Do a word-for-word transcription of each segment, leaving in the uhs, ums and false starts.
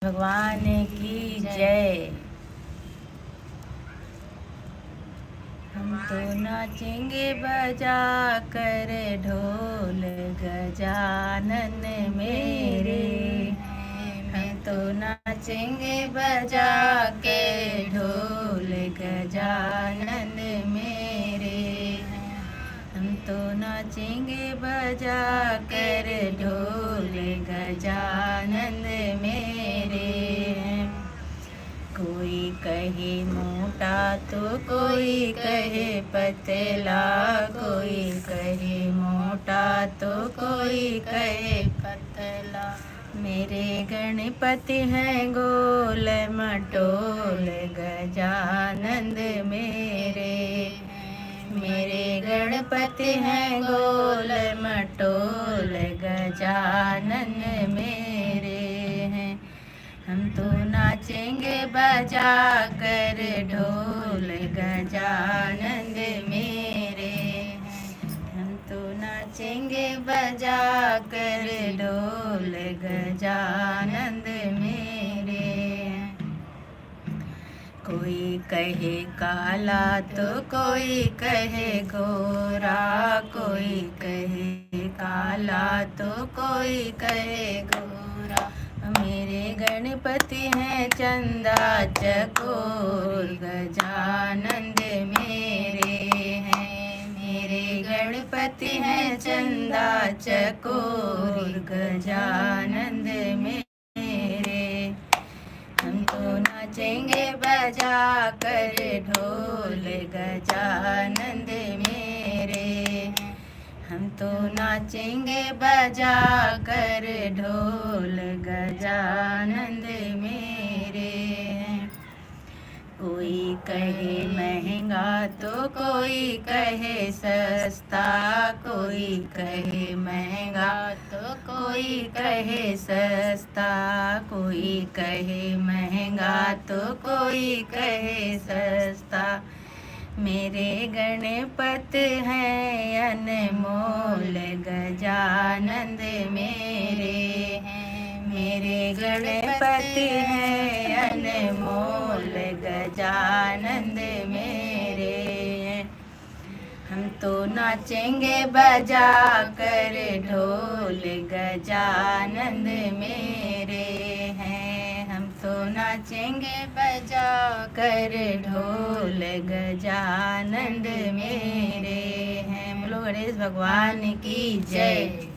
भगवान की जय। हम तो नाचेंगे बजा कर ढोल गजानन मेरे, हम तो नाचेंगे बजा के ढोल गजानन मेरे, हम तो नाचेंगे बजा कर ढोल गजानन मेरे। कोई कहे मोटा तो कोई कहे पतला, कोई कहे मोटा तो कोई कहे पतला। मेरे गणपति हैं गोल मटोल गजानंद मेरे, मेरे गणपति हैं गोल मटोल गजानन मेरे हैं। हम तो नाचेंगे बजा कर ढोल गजानंद मेरे हैं, हम तो नाचेंगे बजा कर ढोल गजानंद मेरे हैं। कोई कहे काला तो कोई कहे गोरा, कोई कहे काला तो कोई कहे गोरा। मेरे गणपति हैं चंदा चकोर गजानंद मेरे हैं, मेरे गणपति हैं चंदा चकोर गजानंद मेरे। हम तो नाचेंगे बजा कर ढोल गजानंद मेरे, हम तो नाचेंगे बजा कर ढोल गजानंद मेरे। कोई कहे महंगा तो कोई कहे सस्ता, कोई कहे महंगा तो कोई कहे सस्ता, कोई कहे महंगा तो कोई कहे सस्ता। मेरे गणपत हैं अनमोल गजानंद मेरे हैं, मेरे गणपत हैं अनमोल गजानंद मेरे हैं। हम तो नाचेंगे बजा कर ढोल गजानंद मेरे हैं, हम तो नाचेंगे बजा कर ढोल गजानंद मेरे हैं। बोलो गणेश भगवान की जय।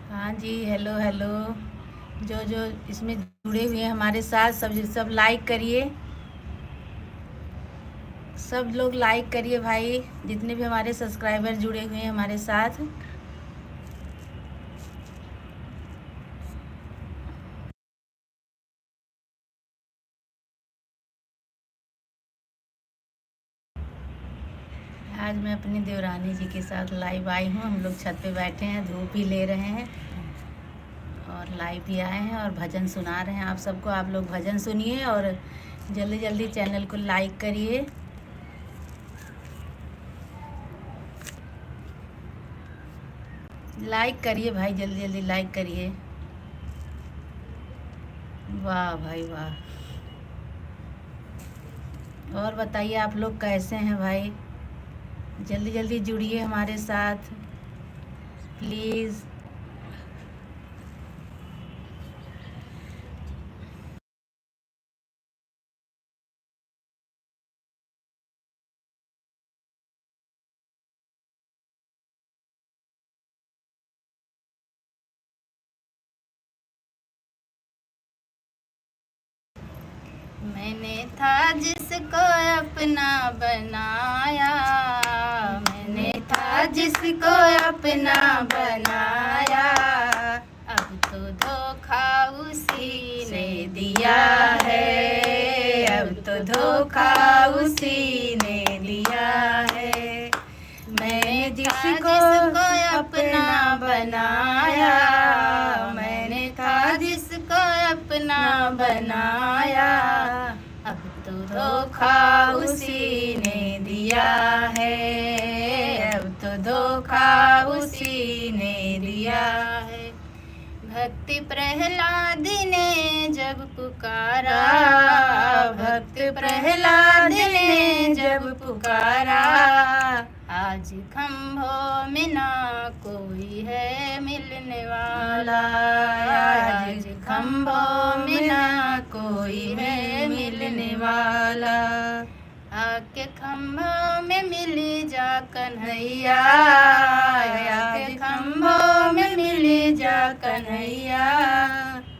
हाँ जी, हेलो, हेलो। जो, जो इसमें जुड़े हुए हैं हमारे साथ, सब, सब लाइक करिए। सब लोग लाइक करिए भाई, जितने भी हमारे सब्सक्राइबर जुड़े हुए हैं हमारे साथ। आज मैं अपनी देवरानी जी के साथ लाइव आई हूँ। हम लोग छत पे बैठे हैं, धूप भी ले रहे हैं और लाइव भी आए हैं और भजन सुना रहे हैं आप सबको। आप लोग भजन सुनिए और जल्दी जल्दी चैनल को लाइक करिए। लाइक करिए भाई, जल्दी जल्दी लाइक करिए। वाह भाई वाह। और बताइए आप लोग कैसे हैं भाई, जल्दी जल्दी जुड़िए हमारे साथ प्लीज। मैंने था जिसको अपना बनाया, मैंने था जिसको अपना बनाया, अब तो धोखा उसी ने दिया है, अब तो धोखा उसी ने दिया है। मैंने जिसको अपना बनाया, मैंने था जिसको अपना उसी ने दिया है, अब तो धोखा उसी ने दिया है। भक्त प्रहलाद ने जब पुकारा, भक्त प्रहलाद ने जब पुकारा, आज खंभों में ना कोई है मिलने वाला, आज खंभों में ना कोई है मिलने वाला। आके खंभों में मिली जा कन्हैया, आके खंभों में मिली जा कन्हैया।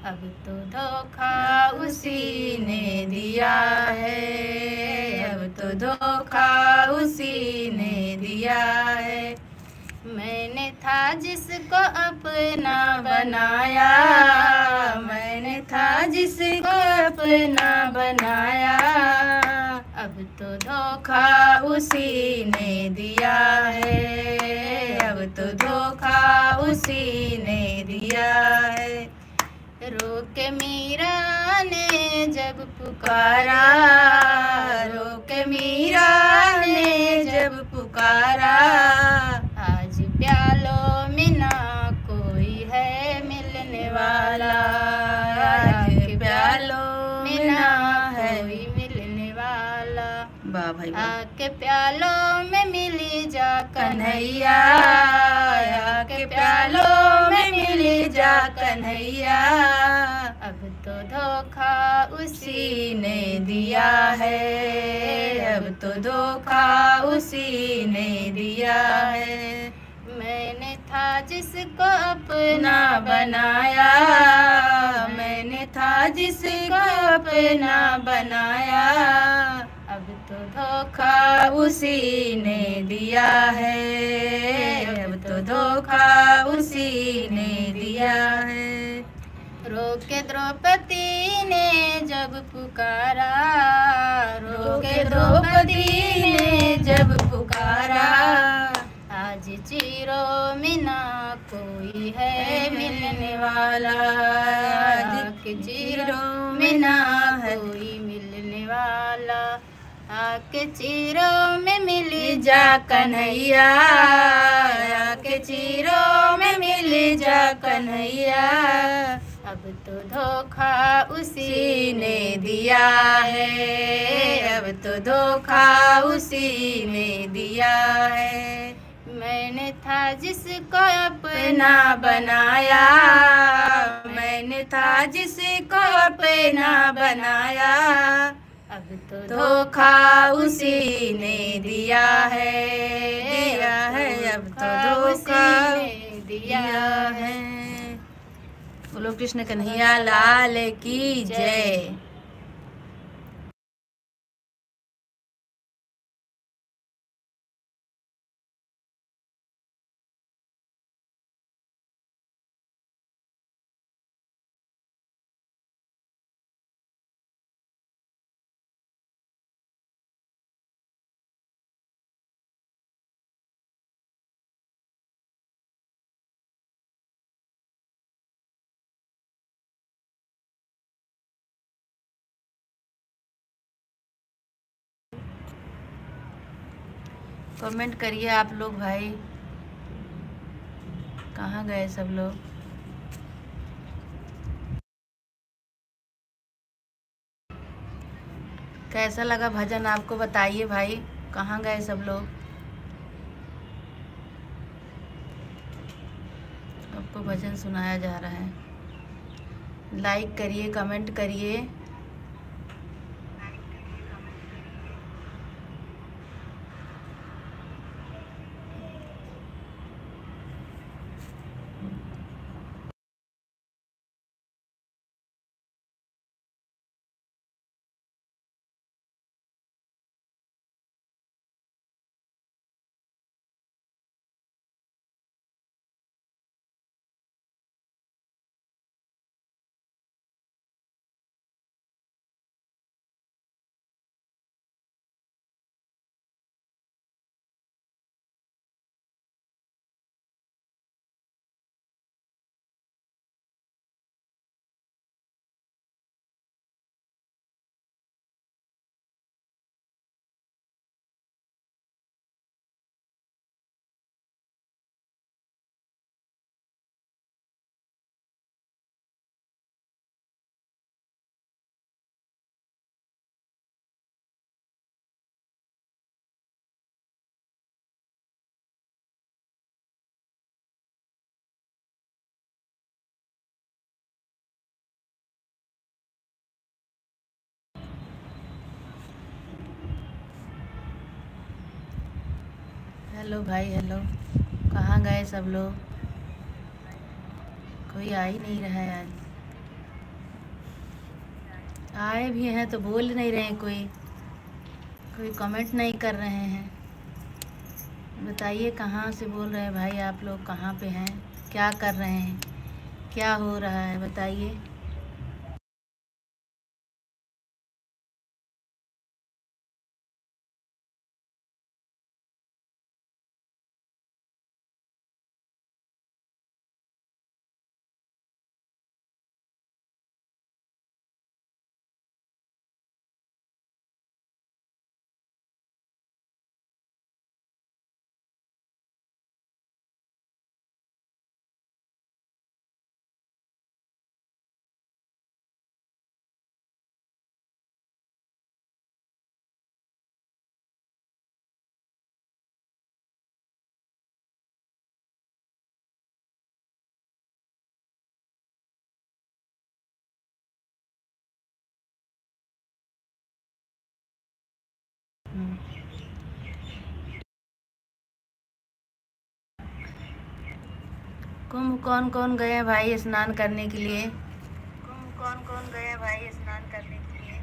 अब तो धोखा उसी ने दिया है, अब तो धोखा उसी ने दिया है। मैंने था जिसको अपना बनाया, मैंने था जिसको अपना बनाया, अब तो धोखा उसी ने दिया है, अब तो धोखा उसी ने दिया है। रो के मीरा ने जब पुकारा, रो के मीरा ने जब पुकारा, आज प्यालों में ना कोई है मिलने वाला, आज प्यालों में ना है कोई मिलने वाला। वाह भाई वाह। आके प्यालों में मिली जा कन्हैया, आके प्यालों में मिली जा कन्हैया। अब तो धोखा उसी ने दिया है, अब तो धोखा उसी ने दिया है। मैंने था जिसको अपना बनाया, मैंने था जिसको अपना बनाया, अब तो धोखा उसी ने दिया है, अब तो धोखा उसी ने दिया है। रो के द्रौपदी ने जब पुकारा, रो के द्रौपदी ने जब पुकारा, आज चीरों में ना कोई है मिलने वाला, आज चीरों में ना है कोई मिलने वाला। आके चीरों में मिली जा कन्हैया, आके चीरों में मिली जा कन्हैया। अब तो धोखा उसी ने दिया है, अब तो धोखा उसी ने दिया है। मैंने था जिसको अपना बनाया, मैंने था जिसको अपना बनाया, अब तो धोखा उसी ने दिया है, दिया है, अब तो धोखा उसी ने दिया है। बोलो कृष्ण कन्हैया लाल की जय। कमेंट करिए आप लोग भाई, कहाँ गए सब लोग? कैसा लगा भजन आपको, बताइए भाई, कहाँ गए सब लोग? आपको भजन सुनाया जा रहा है। लाइक करिए, कमेंट करिए। हेलो भाई, हेलो, कहाँ गए सब लोग? कोई आ ही नहीं रहा है आज। आए भी हैं तो बोल नहीं रहे हैं कोई, कोई कमेंट नहीं कर रहे हैं। बताइए, कहाँ से बोल रहे हैं भाई आप लोग, कहाँ पे हैं, क्या कर रहे हैं, क्या हो रहा है, बताइए। कुंभ कौन कौन गए हैं भाई स्नान करने के लिए? कुंभ कौन कौन गए हैं भाई स्नान करने के लिए?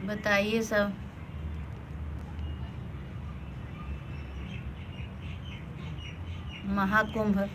बताइए सब। महाकुंभ।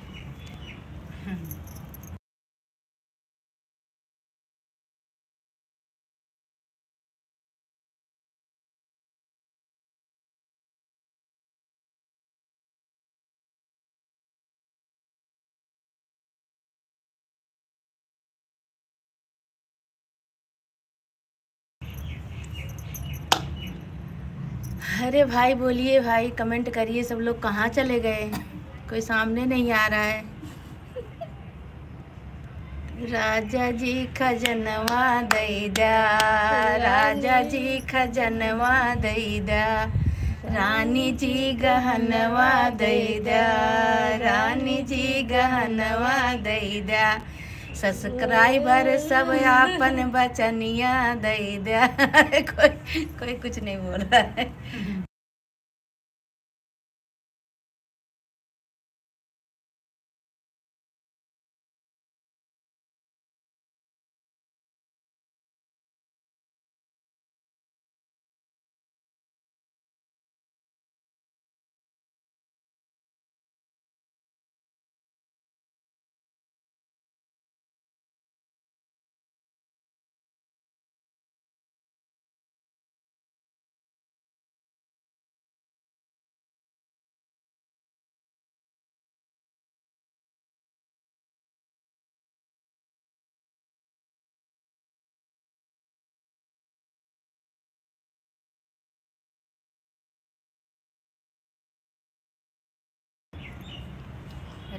अरे भाई, बोलिए भाई, कमेंट करिए सब लोग, कहाँ चले गए? कोई सामने नहीं आ रहा है। राजा जी खजनवा दई द्या, राजा जी खजनवा दई द्या, रानी जी गहनवा दई द्या, रानी जी गहनवा दई द्या, सब्सक्राइबर सब आपन बचनिया दई द्या। कोई, कोई कुछ नहीं बोल रहा है।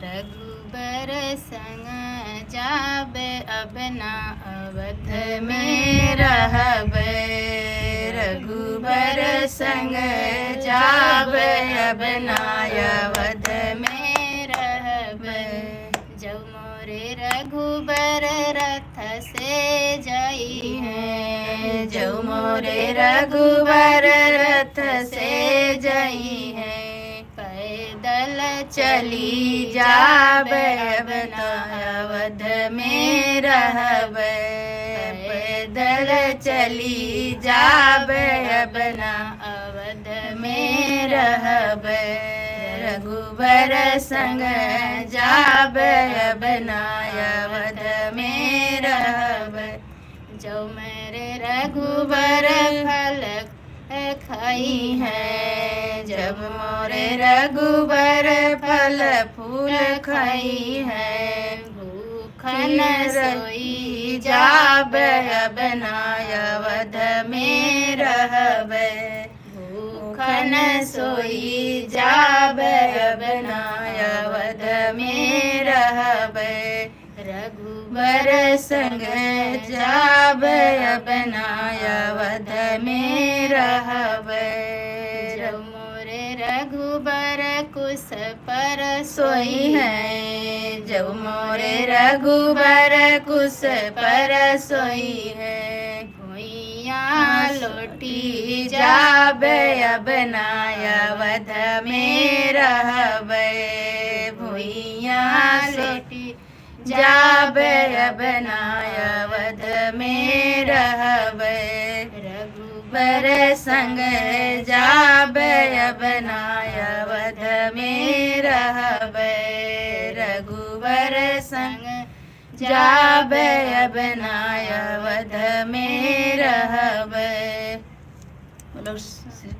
रघुबर संग जाब अब ना अवध में रहब, रघुबर संग जाब अब ना अवध में रहब। जौ मोरे रघुबर रथ से जइहैं, जौ मोरे रघुबर रथ से जइहैं, पैदल चली जाब अब ना अवध में रहब, पैदल चली जाब अब ना अवध में रहब, रघुबर संग जाब अब ना अवध में रहब। जौ मोरे रघुबर फल खइहैं, जौ मोरे रघुबर फल फूल खइहैं, भूखन सोई जाब अब ना अवध में रहब, भूखन सोई जाब अब ना अवध में रहब। रघुबर संग जाब अब ना अवध में रहब। जौ मोरे रघुबर कुस पर सोइहैं, जौ मोरे रघुबर कुस पर सोइहैं, भुइयाँ लौटी जाबे अब ना अवध में रहबे, भुइयाँ लौटी जाबे अब ना अवध में रहबे, रघुबर संग जाबे अब ना अवध में रहबे, रघुबर संग जाबे अब ना अवध में रहबे। बोलो श्री,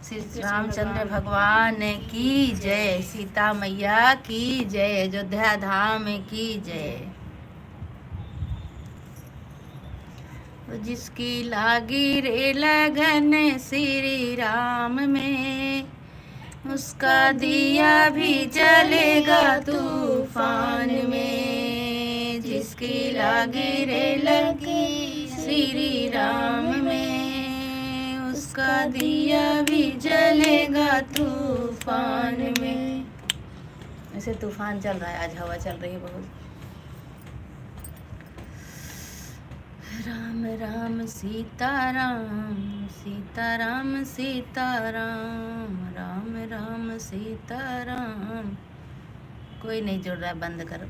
श्री रामचंद्र भगवान की जय, सीता मैया की जय, अयोध्या धाम की जय। जिसकी लागी रे लगन श्री राम में, उसका दिया भी जलेगा तूफान में। जिसकी लागी रे लगी श्री राम में, उसका दिया भी जलेगा तूफान में। ऐसे तूफान चल रहा है, आज हवा चल रही है बहुत। राम राम सीता राम, सीता राम सीता राम, राम राम सीता राम। कोई नहीं जुड़ रहा, बंद करो।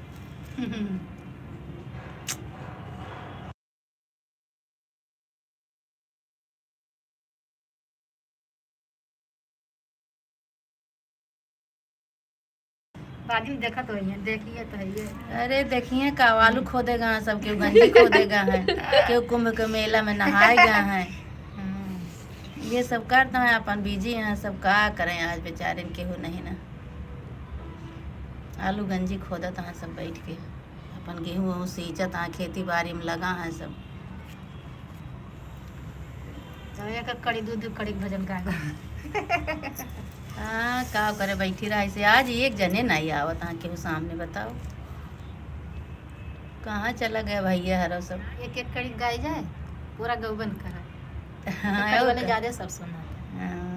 बाद में देखत होइहैं, देखिए तो है ये। अरे देखिए, का आलू खोदे गए हैं सब, केहू गंजी खोदे गए हैं, केहू कुंभ के मेला में नहाए गए हैं। हाँ। ये सब करते हैं, अपन बिजी हैं सब, का करें, आज बेचारे केहू नहीं ना। आलू गंजी खोदत हैं सब बैठ के, अपन गेहूँ वहूँ सींचत हैं, खेती बाड़ी में लगा हैं सब। तो एक एक कड़ी, दू दू कड़ी भजन गाए। हाँ, का करे, बैठी रहा ऐसे। आज एक जने नहीं आवत हाँ केहू सामने, बताओ कहाँ चला गया भैया हरो सब। एक एक कड़ी गाई जाए, पूरा गौबन करा। हाँ, कड़ी और वाले का। ज्यादा सब सुना। हाँ।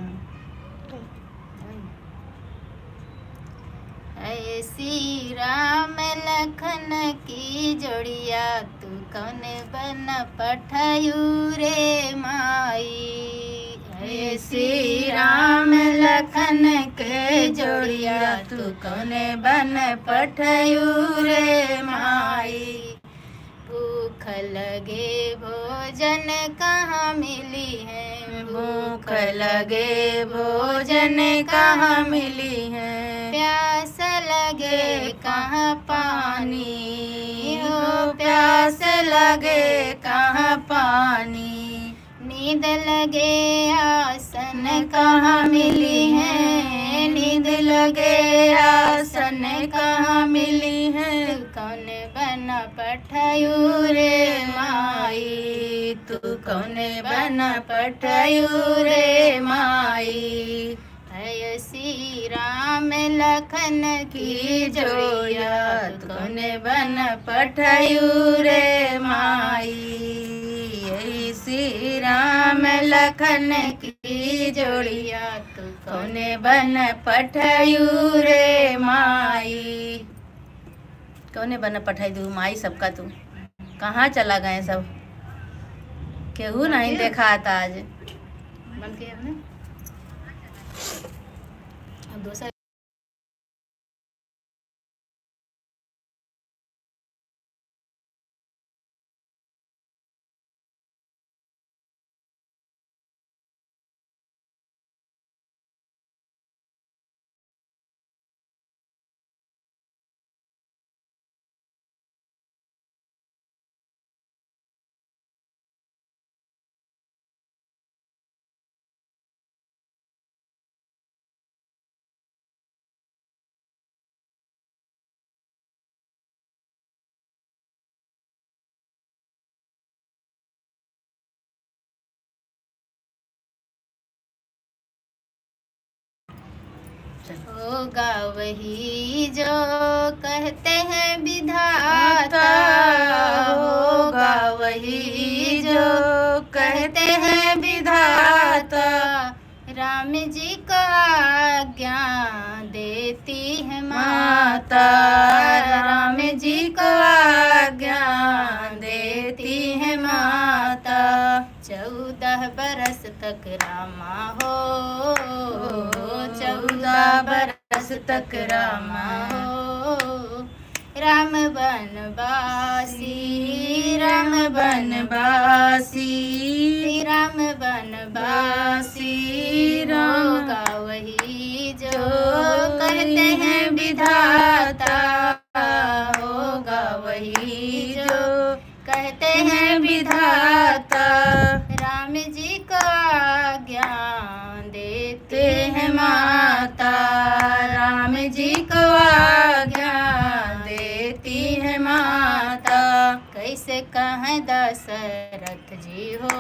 ऐ श्री राम लखन की जोड़िया, तू कौन बन पठयू रे माई। ऐ श्री राम लखन के जोड़िया, तू कौन बन पठयू रे माई। भूख लगे भोजन कहाँ मिली है, भूख लगे भोजन कहाँ मिली है, प्यास लगे कहाँ पानी हो, प्यास लगे कहाँ पानी। नींद लगे आसन कहाँ मिली है, नींद लगे आसन कहाँ मिली है। तू कौन बन पठयू रे माई, तू कौन बन पठयू रे माई। ऐ श्री राम लखन की जोड़िया, तू कौन बन पठयू रे माई। ऐ श्री राम लखन की जोड़िया, तू कौन बन पठयू रे माई। कौने बन पठाई दू माई सबका तू? कहाँ चला गए सब? केहू नहीं देखात आज। बंद किया हमने। अब दूसरा। होगा वही जो कहते हैं विधाता, होगा वही जो कहते हैं विधाता। राम जी को आज्ञा देती है माता, राम जी को आज्ञा देती है माता। चौदह बरस तक रामा हो, चौदह बरस तक रामा हो, राम बनवासी, राम बनवासी, राम बनवासी, होगा वही जो कहते हैं विधाता, होगा वही जो कहते हैं विधाता। राम जी को आज्ञा देती है माता, राम जी को आज्ञा देती है माता। कैसे कहें दशरथ जी हो,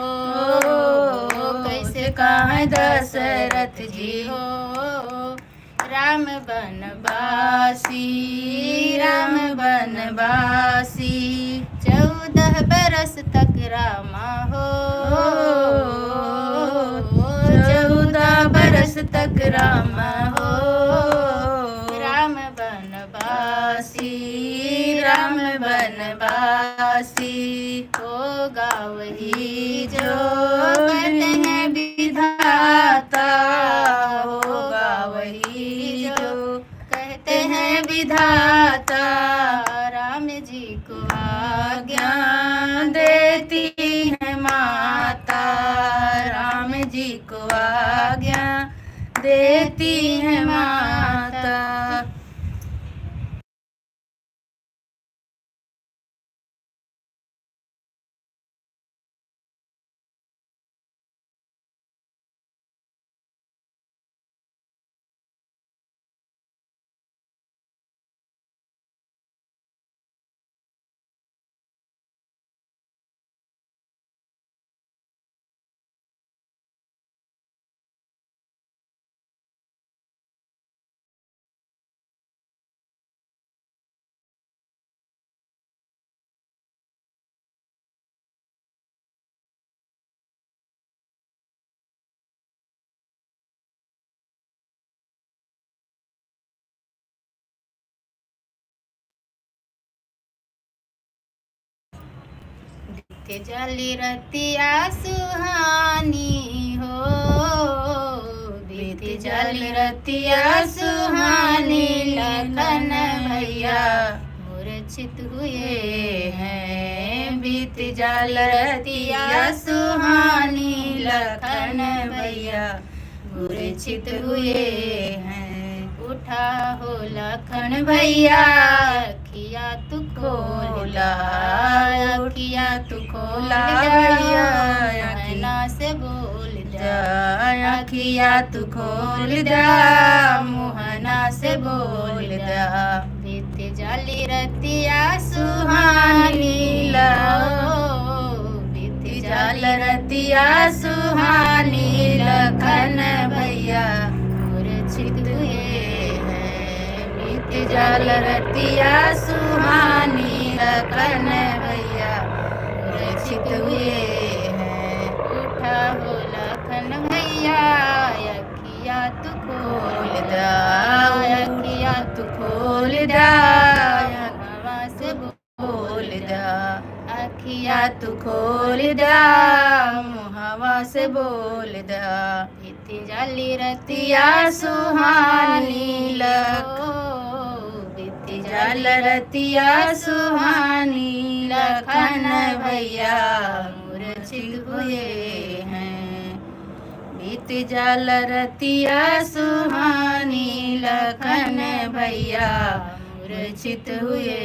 कैसे कहें दशरथ जी हो, राम बनवासी, राम बनवासी। चौदह बरस तक रामा हो, चौदह बरस तक रामा हो, राम बनवासी, राम बनवासी। होगा वही जो कहते हैं विधाता, होगा वही जो कहते हैं विधाता। राम जी को आज्ञा देती है माता, राम जी को आज्ञा देती है माता। बीत जाली रतिया सुहानी हो, बीत जाली रतिया सुहानी, लखन भैया मूर्छित हुए हैं। बीत जाली रतिया सुहानी, लखन भैया मूर्छित हुए हैं। उठा हो लखन भैया, अखिया तू खोल दा, अखिया तू खोल दा, मुहना से बोल दा, अखिया तू खोल दा, मुहना से बोल दा। बीत जाली रतिया सुहानी ला, बीत जाली रतिया सुहानी, लखन भैया मूर्छित हुए हैं। बीत जाली रतिया सुहानी, लखन भैया मूर्छित हुए हैं। उठा हो लखन भैया, अखिया तू खोल दा, अखिया तू खोल दा, मुहवा से बोल दा, अखिया तू खोल दा, मुहवा से बोल दा। बीत जाली रतिया सुहानी लख, बीत जाली रतिया सुहानी, लखन भैया मूर्छित हुए हैं। बीत जाली रतिया सुहानी, लखन भैया मूर्छित हुए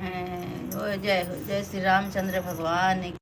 हैं। ओ जय हो, जय श्री रामचंद्र भगवान की।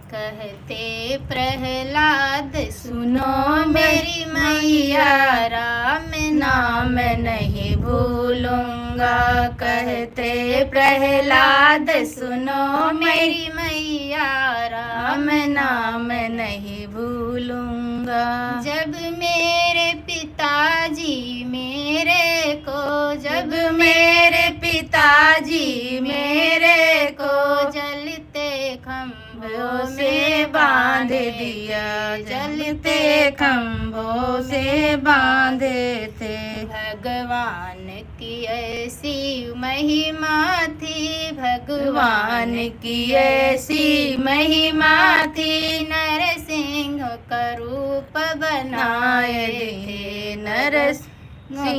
कहते प्रहलाद, सुनो मेरी मैया, राम नाम नहीं भूलूंगा। कहते प्रहलाद, सुनो मेरी मैया, राम नाम नहीं भूलूंगा। जब मेरे पिताजी मेरे को, जब मेरे पिता पिताजी मेरे को जलते खम्भों से बांध दिया, जलते खम्भों से बांधे थे। भगवान की ऐसी महिमा थी, भगवान की ऐसी महिमा थी, नरसिंह का रूप बनाए थे, नरसिंह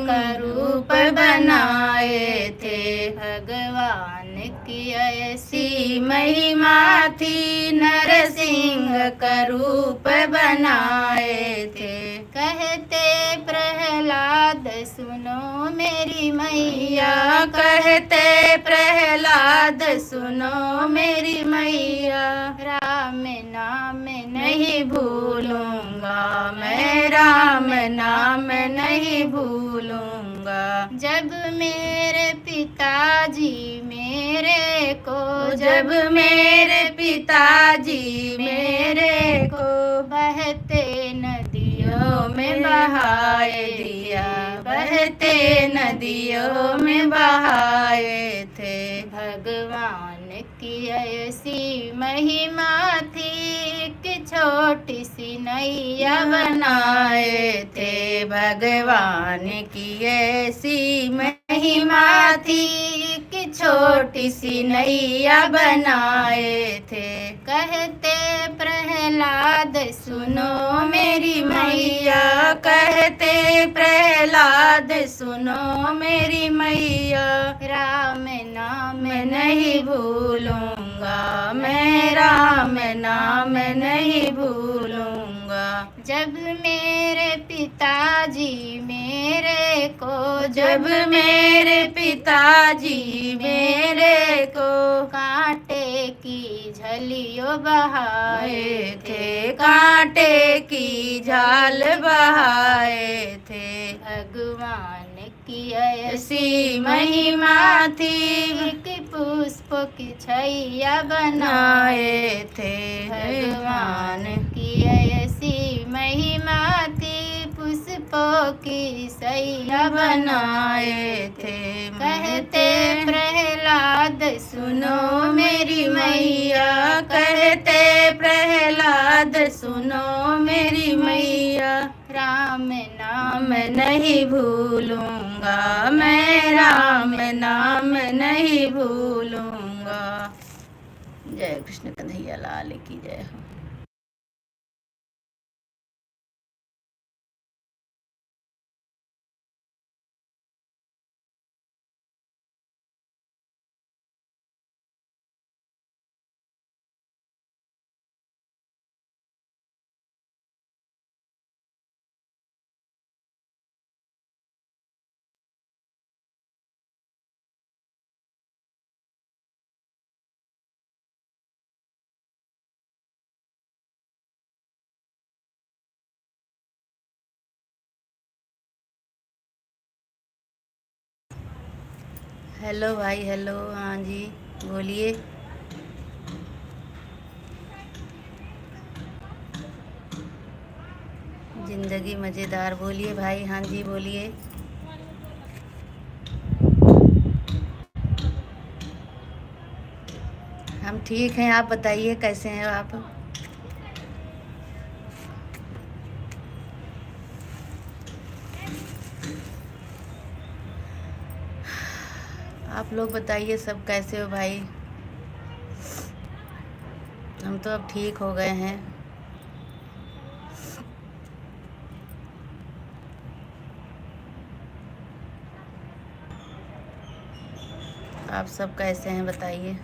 का रूप बनाए थे। भगवान की ऐसी महिमा थी, नरसिंह का रूप बनाए थे। कहते प्रहलाद सुनो मेरी मैया, कहते प्रहलाद सुनो मेरी मैया, राम नाम नहीं भूलूंगा मैं, राम नाम नहीं भूलूंगा। जब मेरे पिताजी मेरे को, जब मेरे पिताजी मेरे को बहते नदियों में बहाए दिया, बहते नदियों में बहाए थे। भगवान की ऐसी महिमा थी कि छोटी सी नैया बनाए थे। भगवान की ऐसी महिमा थी कि छोटी सी नैया बनाए थे। कहते प्रहलाद सुनो मेरी मैया, कहते प्रहलाद सुनो मेरी मैया, राम नाम नहीं भूलूंगा मैं, राम नाम नहीं भूलूंगा। जब मेरे पिताजी मेरे को, जब मेरे पिताजी मेरे को कांटे की झलियो बहाए थे, कांटे की झाल बहाए थे। भगवान की ऐसी महिमा थी कि पुष्पों की छैया बनाए थे। भगवान की ऐसी महिमा थी, पुष्पों की सैया बनाए थे। कहते प्रहलाद सुनो मेरी मैया, कहते प्रहलाद सुनो मेरी मैया, राम नाम नहीं भूलूंगा मैं, राम नाम नहीं भूलूंगा। जय कृष्ण कन्हैया लाल की जय हो। हेलो भाई, हेलो। हाँ जी, बोलिए। जिंदगी मज़ेदार, बोलिए भाई। हाँ जी, बोलिए। हम ठीक हैं, आप बताइए, कैसे हैं आप? आप लोग बताइए, सब कैसे हो भाई? हम तो अब ठीक हो गए हैं। आप सब कैसे हैं, बताइए।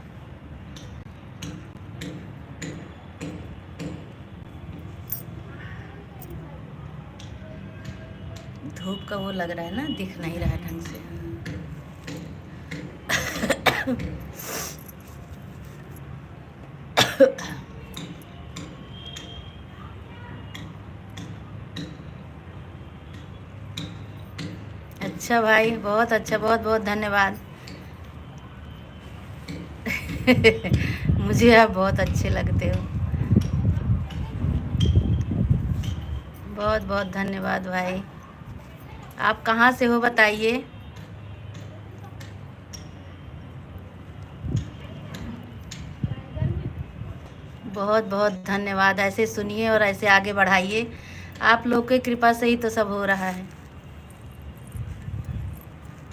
धूप का वो लग रहा है ना, दिख नहीं रहा है ढंग से। अच्छा भाई, बहुत अच्छा, बहुत बहुत धन्यवाद। मुझे आप बहुत अच्छे लगते हो। बहुत बहुत धन्यवाद भाई। आप कहाँ से हो, बताइए। बहुत बहुत धन्यवाद। ऐसे सुनिए और ऐसे आगे बढ़ाइए। आप लोग के कृपा से ही तो सब हो रहा है।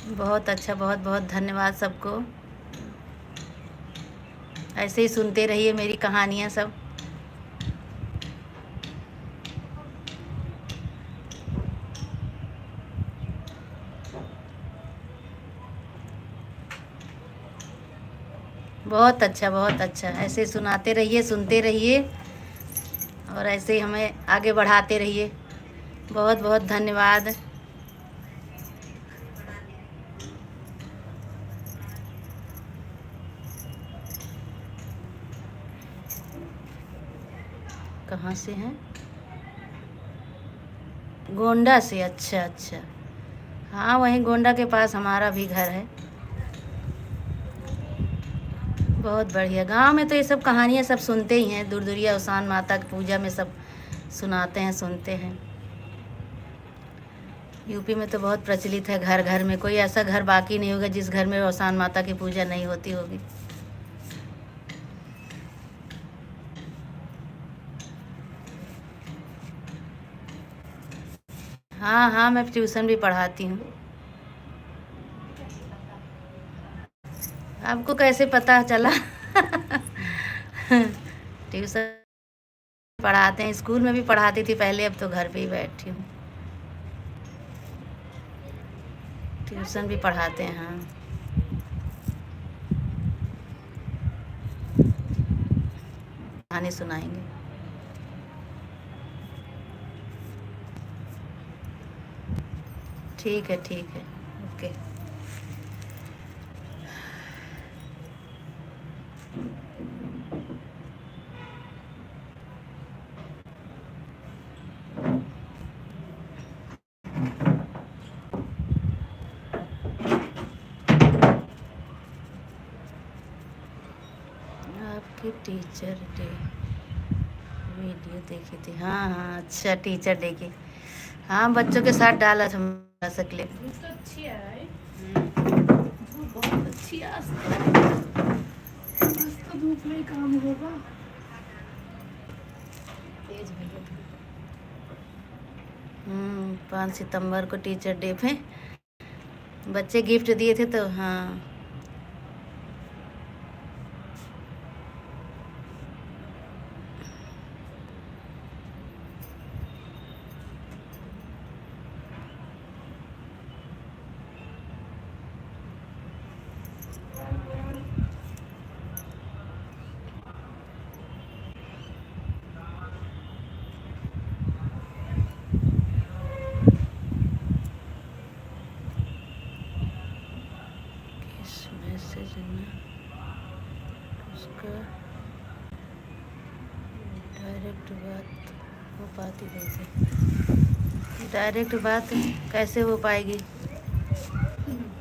बहुत अच्छा, बहुत बहुत धन्यवाद सबको। ऐसे ही सुनते रहिए मेरी कहानियाँ सब। बहुत अच्छा, बहुत अच्छा। ऐसे सुनाते रहिए, सुनते रहिए और ऐसे ही हमें आगे बढ़ाते रहिए। बहुत बहुत धन्यवाद। कहाँ से हैं? गोंडा से। अच्छा, अच्छा। हाँ, वहीं गोंडा के पास हमारा भी घर है। बहुत बढ़िया। गांव में तो ये सब कहानियाँ सब सुनते ही हैं, दुरदुरिया अवसान माता की पूजा में सब सुनाते हैं, सुनते हैं। यूपी में तो बहुत प्रचलित है, घर घर में, कोई ऐसा घर बाकी नहीं होगा जिस घर में अवसान माता की पूजा नहीं होती होगी। हाँ, हाँ, मैं ट्यूशन भी पढ़ाती हूँ। आपको कैसे पता चला? ट्यूशन पढ़ाते हैं, स्कूल में भी पढ़ाती थी पहले, अब तो घर पे ही बैठी हूँ। ट्यूशन भी पढ़ाते हैं, हाँ। कहानी सुनाएंगे। ठीक है, ठीक है, ओके। आपकी टीचर डे वीडियो देखी थी। हाँ, हाँ, अच्छा, टीचर डे की। हाँ, बच्चों के साथ डाला था हम सकले। धूप तो अच्छी है। हम्म। धूप बहुत अच्छी है आज तो। आज तो धूप में ही काम होगा। तेज भैया धूप। हम्म, पाँच सितंबर को टीचर डे पे बच्चे गिफ्ट दिए थे तो, हाँ। किस मैसेज में उसका डायरेक्ट बात हो पाती नहीं थी। डायरेक्ट बात कैसे हो पाएगी?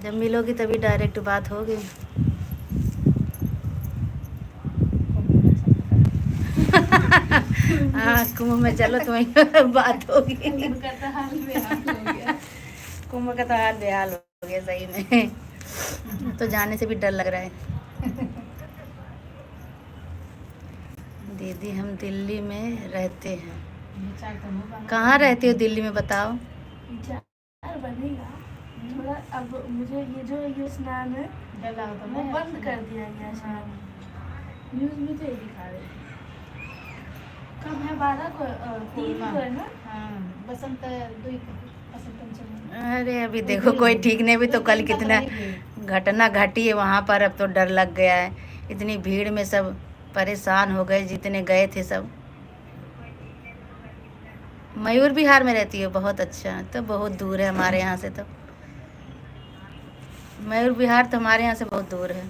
जब मिलोगी तभी डायरेक्ट बात होगी। हाँ, कुंभ में चलो तो वहीं बात होगी। कुंभ का तो हाल बेहाल हो गया। कुंभ का तो हाल बेहाल हो गया सही में। तो जाने से भी डर लग रहा है। दीदी, हम दिल्ली में रहते हैं। कहाँ रहती हो दिल्ली में, बताओ? बनेगा। थोड़ा अब मुझे ये जो, ये स्नान है, डर लगा था वो ना बंद कर दिया गया है शायद। हाँ। न्यूज़ में तो ये दिखा रहे थे। कब है? बारह को, अ, तीन पूर्णिमा। को है ना? हाँ, बसंत, दुई को, बसंत पंचमी। अरे, अभी देखो, कोई ठीक नहीं, अभी तो कल कितना घटना घटी है वहाँ पर। अब तो डर लग गया है, इतनी भीड़ में सब परेशान हो गए, जितने गए थे सब। मयूर विहार में रहती हो, बहुत अच्छा, तो बहुत दूर है हमारे यहाँ से तो। मयूर विहार तो हमारे यहाँ से बहुत दूर है।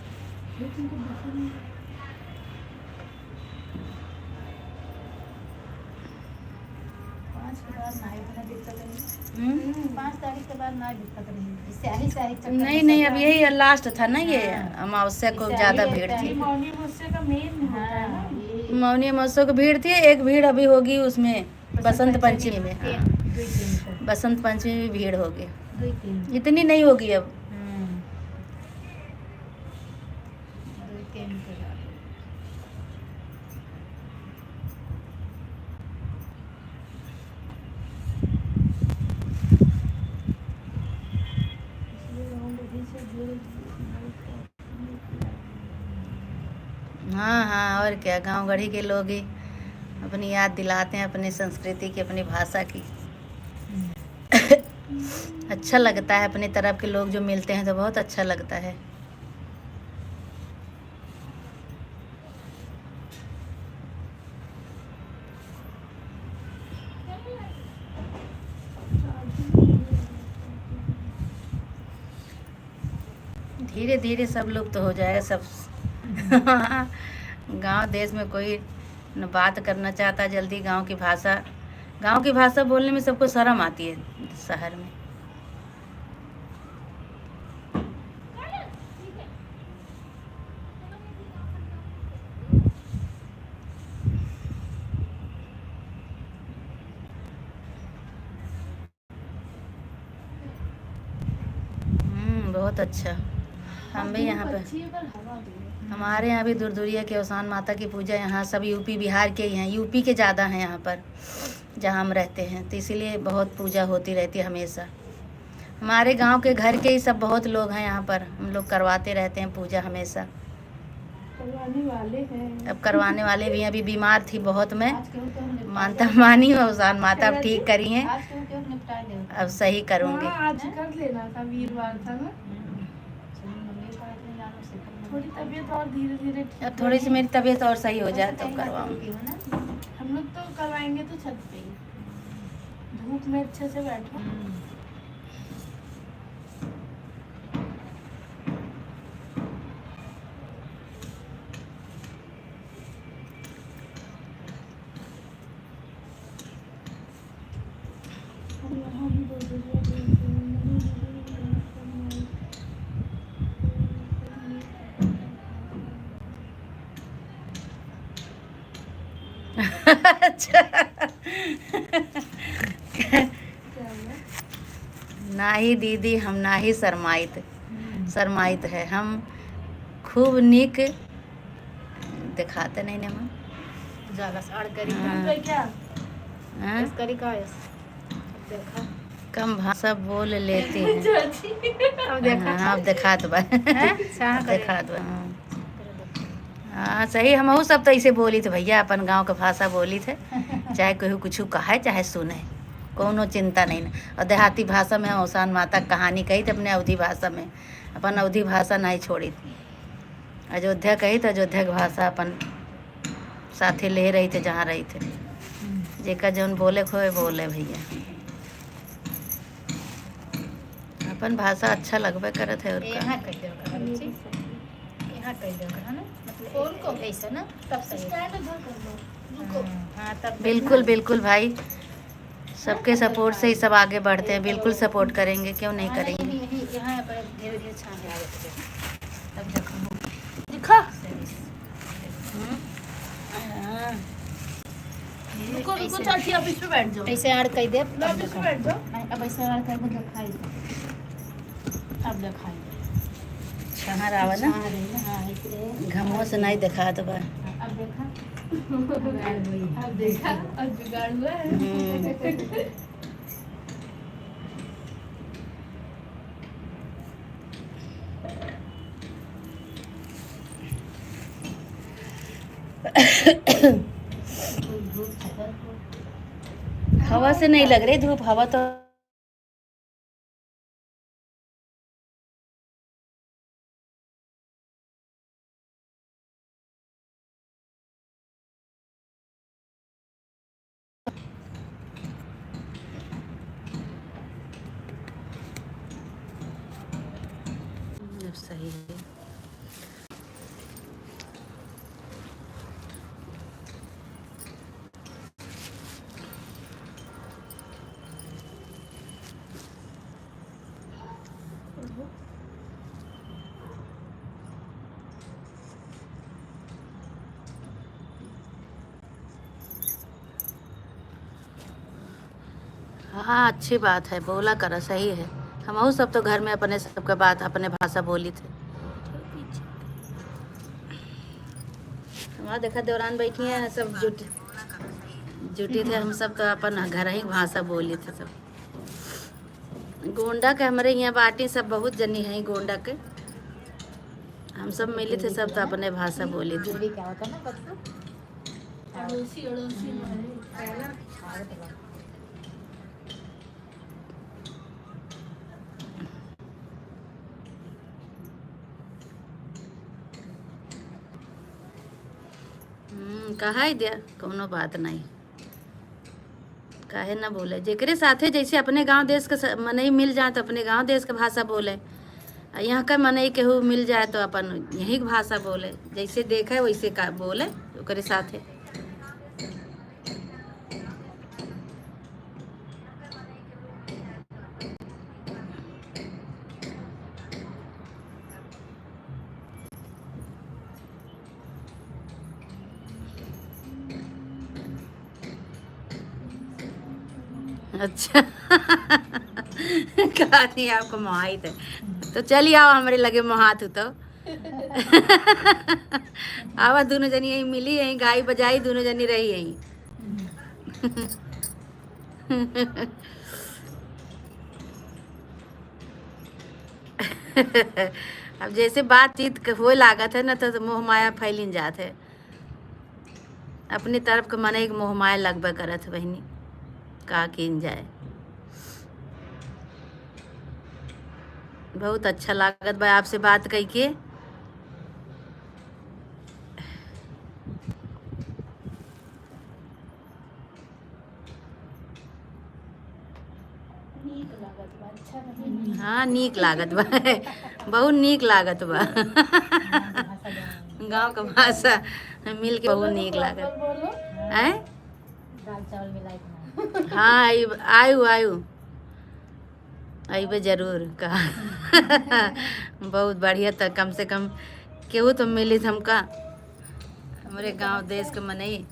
पाँच के बाद ना इतना दिक्कत है। हम्म? पाँच तारीख के बाद ना दिक्कत रही। स्याही, स्याही चक्कर नहीं, में नहीं, सब अब यही लास्ट था ना ये, हाँ। अमावस्या को स्याही ज़्यादा भीड़ थी। मौनी अमावस्या का मेन होता है ना, हाँ, ये मौनी अमावस्या को भीड़ थी, एक भीड़ अभी होगी उसमें। बसंत बसंत पंचमी पंचमी में, के हाँ। दुई दिन को। बसंत पंचमी में भीड़ होगी। दुई दिन। इतनी नहीं होगी अब। हम्म। दुई दिन के बाद। हाँ, हाँ, और क्या, गाँव गढ़ी के लोग ही अपनी याद दिलाते हैं अपनी संस्कृति की, अपनी भाषा की। अच्छा लगता है, अपनी तरफ के लोग जो मिलते हैं तो बहुत अच्छा लगता है। धीरे धीरे सब लुप्त हो जाएगा, सब। गांव देश में कोई न बात करना चाहता जल्दी। गांव की भाषा, गांव की भाषा बोलने में सबको शर्म आती है शहर में। हम्म, बहुत अच्छा। हम भी यहाँ पे, हमारे यहाँ भी दुरदुरिया के औसान माता की पूजा, यहाँ सब यूपी बिहार के ही हैं, यूपी के ज़्यादा हैं यहाँ पर, जहाँ हम रहते हैं, तो इसीलिए बहुत पूजा होती रहती है हमेशा। हमारे गांव के घर के ही सब बहुत लोग हैं यहाँ पर, हम लोग करवाते रहते हैं पूजा हमेशा। करवाने वाले हैं। अब करवाने वाले भी हैं, अभी बीमार थी बहुत मैं, मानता मानी मैं, औसान माता अब ठीक करी हैं, अब सही करूँगी। हाँ, आज कर लेना था, वीरवार था ना। थोड़ी तबीयत और धीरे धीरे ठीक, अब थोड़ी सी मेरी तबीयत और सही हो जाए तब करवाऊँगी। हम लोग तो करवाएंगे तो छत पे ही, धूप में अच्छे से बैठो। अच्छा। नाही दीदी, हम नाही शर्माइत, शर्माइत है, हम खूब नीक देखाते नहीं ने मन। जाला से अड़ करी। हाँ। हाँ? कम भाषा बोल लेती है। अब देखा। हाँ, अब देखात बा। हैं? अच्छा, हाँ, देखात बा, हाँ। हाँ, सही, हमहू सब तो ऐसे बोली थे भैया, अपन गाँव के भाषा बोली थे, चाहे केहू कुछ कहे, चाहे सुने, कौनो चिंता नहीं न। और देहाती भाषा में हम औसान माता के कहानी कही थे, अपने अवधी भाषा में, अपन अवधी भाषा नहीं छोड़ी। अयोध्या कही तो अयोध्या के भाषा अपन साथे ले रही थे, जहाँ रही थे। जेका जौन बोले खोए बोले भैया, अपन भाषा अच्छा लगबे करत है। और का? यहाँ कह दो, यहाँ कह दो, है ना? मतलब फोन को ऐसे ना, तब सही। स्टैंड उधर कर लो, रुको। हाँ, हाँ, तब बिल्कुल, बिल्कुल भाई, सबके सपोर्ट से ही सब आगे बढ़ते हैं। बिल्कुल सपोर्ट करेंगे, क्यों नहीं करेंगे? यहीं, यहाँ पर धीरे धीरे छान आवे। तब देखो। दिखा। हम्म। हाँ। रुको, रुको, ऐसे। चाची, आप इस पे बैठ जाओ। ऐसे आड़ कर दे। लो, आप इस पे बैठ जाओ। नहीं, अब ऐसे आड़ कर दे, दिखाई दे। अब दिखाई दे। छहर आवा ना। छहर है ना, हाँ, ऐसे। घमवा से नहीं दिखात बा। अब देखा। अब देखा, अब जुगाड़ हुआ है। हम्म। हवा से नहीं लग रही धूप, हवा तो अब सही है। हाँ, अच्छी बात है, बोला करा, सही है। हमहू सब तो घर में अपने सबके बात, अपने भाषा बोली थे। हमारा देखा, देवरान बैठी हैं, सब जुट, जुटी थे, हम सब तो अपन घर ही भाषा बोली थे सब। गोंडा के हमरे यहाँ बाटी सब बहुत जनी हैं गोंडा के। हम सब मिली थे, सब तो अपने भाषा बोली थे। अड़ोसी, अड़ोसी में है। हम्म, कहा है दिया, कौनो बात नहीं। काहे ना बोले, जेकरे साथे जैसे अपने गांव देश के स-, मनई मिल जाए तो अपने गांव देश के भाषा बोले, आ यहाँ का मनई केहू मिल जाए तो अपन यही के भाषा बोले, जैसे देखे वैसे का बोले ओकरे साथे। अच्छा। कहा नहीं आपको मोहाइत है, तो चली आओ हमरे लगे मोहात हो तो। आवा, दोनों जनी यहीं मिली, यहीं गाई बजाई, दोनों जनी रही यहीं। अब जैसे बातचीत क-, होए लागत है ना, तो, तो मोह माया फैलिन जात है। अपनी तरफ के मनई के मोह माया लगबे करत है बहिनी, का कीन जाए। बहुत अच्छा लागत बा आपसे बात कइके। नीक लागत बा, अच्छा बा। हाँ, नीक लागत बा। बहुत नीक लागत बा। गाँव के भाषा मिल के बहुत नीक लागत। हैं? दाल चावल मिलाई के ना। हाँ, आयु, आयु, आयु। अइबे जरूर का। बहुत बढ़िया, त कम से कम केहू तो मिली हमका, हमरे गाँव देश के मनई।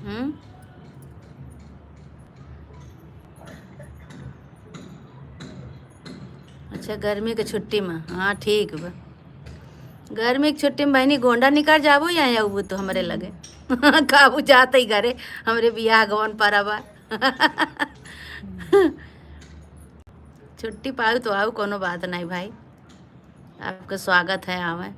हम्म? अच्छा, गर्मी के छुट्टी में, हाँ, ठीक बा। गर्मी के छुट्टी में बहिनी गोंडा निकर जाबो या अबू तो हमरे लगे। काबू जात ही घरे, हमरे बियाह गवन परबा। छुट्टी पाऊ तो आऊ, कोनो बात नहीं भाई, आपका स्वागत है आवे।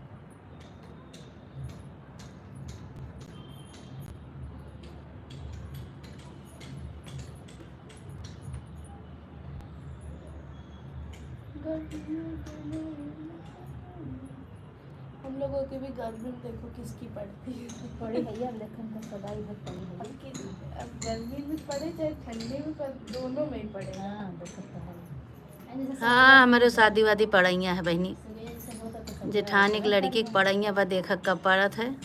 हम लोगों के भी गर्मी में देखो किसकी पड़ती है। पड़े भैया, लेकिन तो सदाई भर पड़ी है। अब की, अब गर्मी में पड़े चाहे ठंडी में पड़े, दोनों में ही पड़े। हाँ, देखो तो है। हाँ, हमरे शादी वादी पड़इया है बहिनी। जेठानी के लड़की के पड़इया बा, देखा कब पड़त है।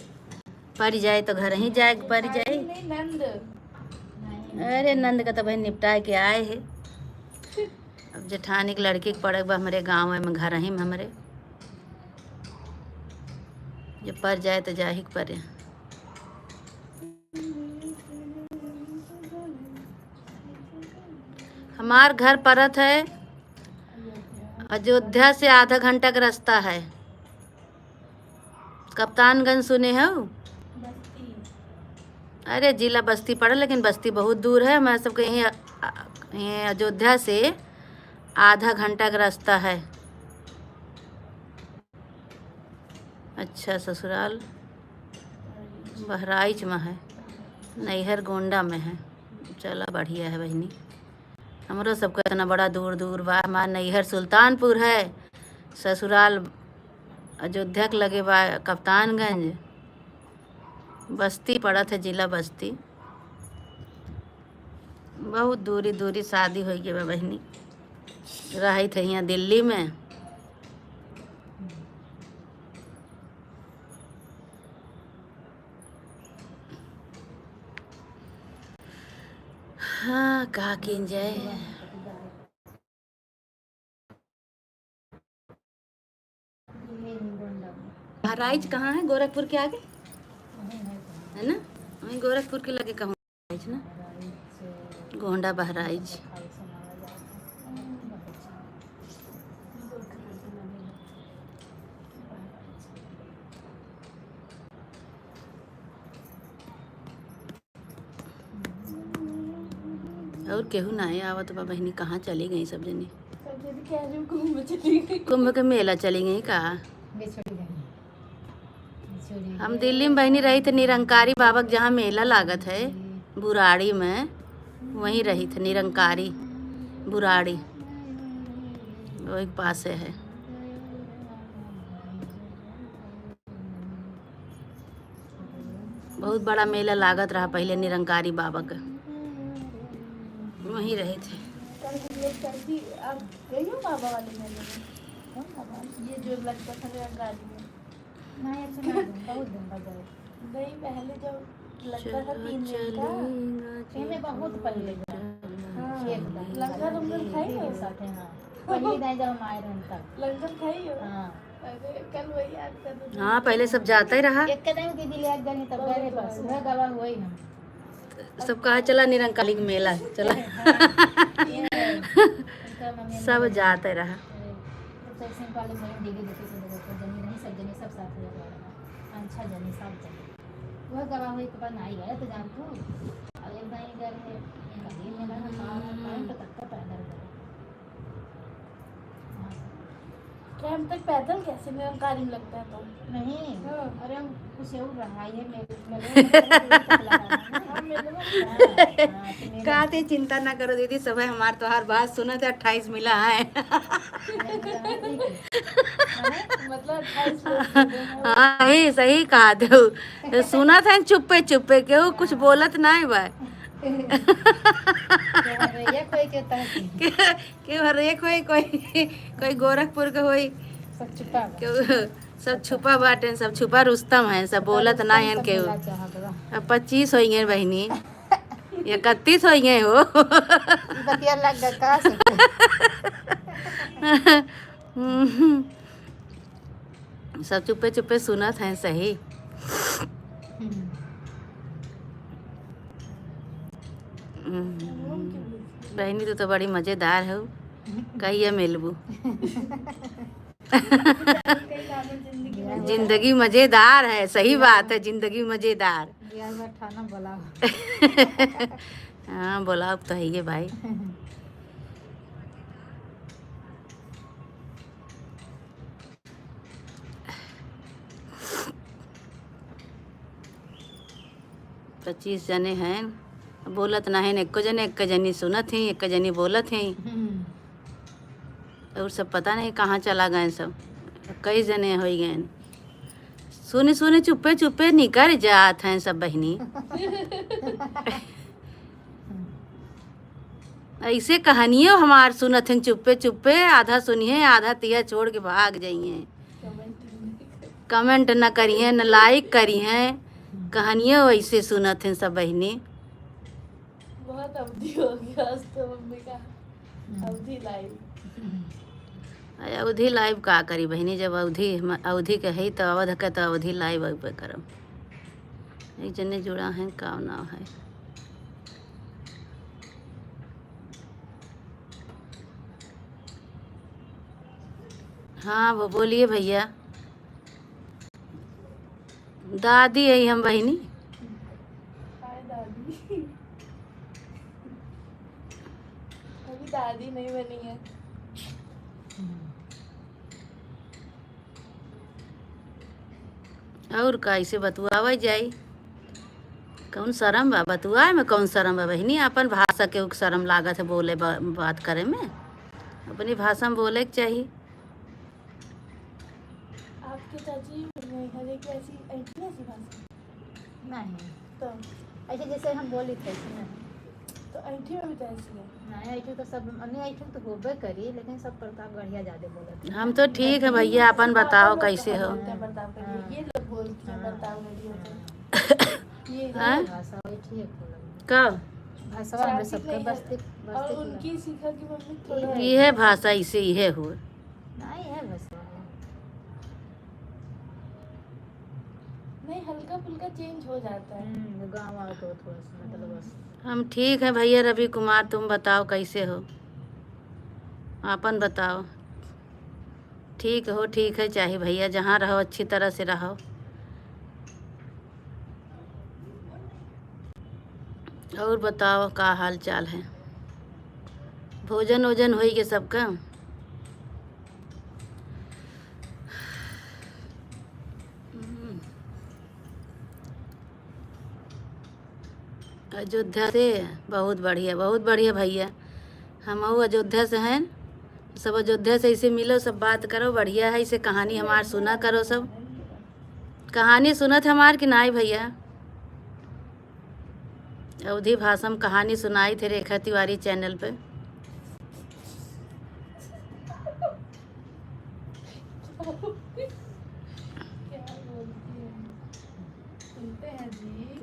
पड़ जाए तो घर ही जाए के पड़ जाए। नहीं, नंद। अरे, नंद का तो बहिन निपटाए के आए है। अब जेठानी के लड़की के पड़े बा हमरे गाँव में, घर ही में हमरे। जब पड़ जाए तो जाही के पड़े। हमार घर परत है अयोध्या से आधा घंटा के रास्ता है। कप्तानगंज सुने हो? अरे, जिला बस्ती पड़े, लेकिन बस्ती बहुत दूर है। हमारे सबके यहीं, यहीं अयोध्या से आधा घंटा का रास्ता है। अच्छा, ससुराल बहराइच में है, नैहर गोंडा में है। चला, बढ़िया है बहिनी। हमरो सबका इतना बड़ा दूर दूर बा। हमार नैहर सुल्तानपुर है, ससुराल अयोध्या के लगे बा कप्तानगंज। बस्ती पड़त है, जिला बस्ती। बहुत दूरी दूरी शादी होइ गई बा बहिनी। रहत है यहाँ दिल्ली में। हाँ, का कीन जाए। बहराइच कहाँ है? गोरखपुर के आगे है ना? वहीं गोरखपुर के लगे कहूँ बहराइच ना, गोंडा बहराइच। और केहू नाहीं आवत बा बहिनी, कहाँ चली गई सब जनी? सब जनी कह रही हूँ, कुंभ चली गई। कुंभ के मेला चली गई का? बिछुड़ी गई। बिछुड़ी हम गई। दिल्ली में बहिनी रही थे निरंकारी बाबा के जहाँ मेला लागत है, बुराड़ी में, वहीं रही थे निरंकारी बुराड़ी, वही पासे है। बहुत बड़ा मेला लागत रहा पहिले निरंकारी बाबा के, वहीं रहे थे। कल हम लोग चलती, आप गई हो बाबा वाले मेले में? कौन बाबा? ये जो लगता था निरंकारी में। नहीं, अच्छा, नहीं, बहुत दिन बाद गए। नहीं, पहले जब लगता था चलो तीन दिन का। चलेगा, पहले बहुत पहले गए। हाँ। एक बार। लंगर उंगर खाई हो? एक साथ, हाँ। पहली दाई जब हम आए रहन तब। लंगर खाई हो? हाँ। अरे, कल वही याद कर रहे थे। हाँ, पहले सब जाते रहा। एक कदम दीदी ले आज गनी तब गए बस, वह गवा हुआ ही ना। सब कहा, "चला निरंकाली के मेला, चला।" हाँ, ये है। उनका मम्मी सब जाते रहा। जब से सिंह पाली बहन दीदी देखी से देखो, जनी रही, सब जनी, सब साथ हो गया। पाँच छह जनी, सात जनी। वह गवा हुई के बाद नहीं गए, तो जान तू। अब एक दाई गए रहे, कभी मेला में पाँच, पाँच तो तक का पैदल गए। कैंप तक पैदल कैसे निरंकारी में लगता है तो? नहीं, हाँ। अरे हम कुछ और रहा, ये मेरे, मेरे, मेरे को दूर तक लगा है ना। हाँ, मेरे को हाँ, हाँ, तो मेरे कहते चिंता ना करो दीदी, सब है हमार तोहार बात सुनत है, अट्ठाईस मिला है। मतलब अट्ठाईस लोग थे, हाँ, सही, सही कहा तू। सुनत है चुप्पे चुप्पे, केहू कुछ बोलत नहीं बा। ये कोई के तरह के हर एक होई, कोई, कोई गोरखपुर के होई। सब छुपा बा। केहू, सब छुपा बाटेन, सब छुपा रुस्तम है, सब बोलत ना हन केहू। अब पच्चीस होइहैं बहिनी, इकतीस होइहैं हो। ई बतिया लग गया का से? हम्म। सब चुप्पे चुप्पे सुनत हैं सही। हम्म। हम्म। बहिनी, तू तो बड़ी मजेदार हो, कहिया मिलबू? जिंदगी मजेदार है, सही बात है, जिंदगी मजेदार। हाँ, बोलाओ तो है ये भाई। पच्चीस जने हैं, बोलत ना हैं, एको जने, एक जनी सुनत हैं, एक जनी बोलत हैं। हम्म। और सब पता नहीं कहाँ चला गए सब, कई जने हो गए। सुने सुने चुप्पे चुप्पे निकर जात हैं सब बहिनी। ऐसे कहानियों हमार सुनत हैं चुप्पे चुप्पे, आधा सुनिहैं, आधा तिया छोड़ के भाग जाइहैं। कमेंट न करिहैं, न लाइक करिहैं, कहानियों ऐसे सुनत हैं सब बहिनी। बहुत अवधी हो गया आज तो मम्मी का। अवधी लाइव। अरे अवधी लाइव का करी बहिनी, जब अवधी हम, अवधी के है तो अवध के तो अवधी लाइव अइबे करब। एक जने जुड़ा हैं, का नाम है? हाँ, वो बोलिए भैया। दादी है हम बहिनी। हाय दादी। अभी दादी नहीं बनी है। और का, ऐसे बतुआवा जाई? कौन शरम बा? बतुआए में कौन शरम बा बहिनी? अपन भाषा के शरम लागत है बोले बा-, बात करे में। अपनी भाषा में बोले के चाही। आपके चाची नैहरे की ऐसी, ऐसी, ऐसी भाषा? नहीं। तो? ऐसे जैसे हम बोली थे, ऐसे नहीं। तो ऐठी में भी तो ऐसी है। नहीं, ऐठी तो सब, नहीं, ऐठी तो होबे करी, लेकिन सब प्रतापगढ़िया ज्यादा बोलत हैं। हम तो ठीक है भैया, अपन बताओ कैसे हो? बोलते हैं प्रतापगढ़िया, ये लोग बोलते हैं प्रतापगढ़िया तो। ये हाँ? भाषा वही ठीक बोलत हैं। का? भाषा हमरे सबके नहीं है। बस्ती, और बस्ती की उनकी सीखा की मम्मी थोड़ा ये है भाषा, इसे ये हो। नहीं है भाषा। नहीं, हल्का फुल्का चेंज हो जाता है। हम्म, वो गाँव वाला तो थोड़ा सा, मतलब, बस। हम ठीक हैं भैया रवि कुमार, तुम बताओ कैसे हो? आपन बताओ। ठीक हो, ठीक है, चाहे भैया जहाँ रहो, अच्छी तरह से रहो। और बताओ, का हाल चाल है? भोजन ओजन होई के सबका। अयोध्या से। बहुत बढ़िया, बहुत बढ़िया भैया। हमहू अयोध्या से हैं। सब अयोध्या से ऐसे मिलो, सब बात करो, बढ़िया है। ऐसे कहानी हमार सुना करो सब। कहानी सुनत हमार कि नाई भैया? अवधी भाषा में कहानी सुनाई थे रेखा तिवारी चैनल पे।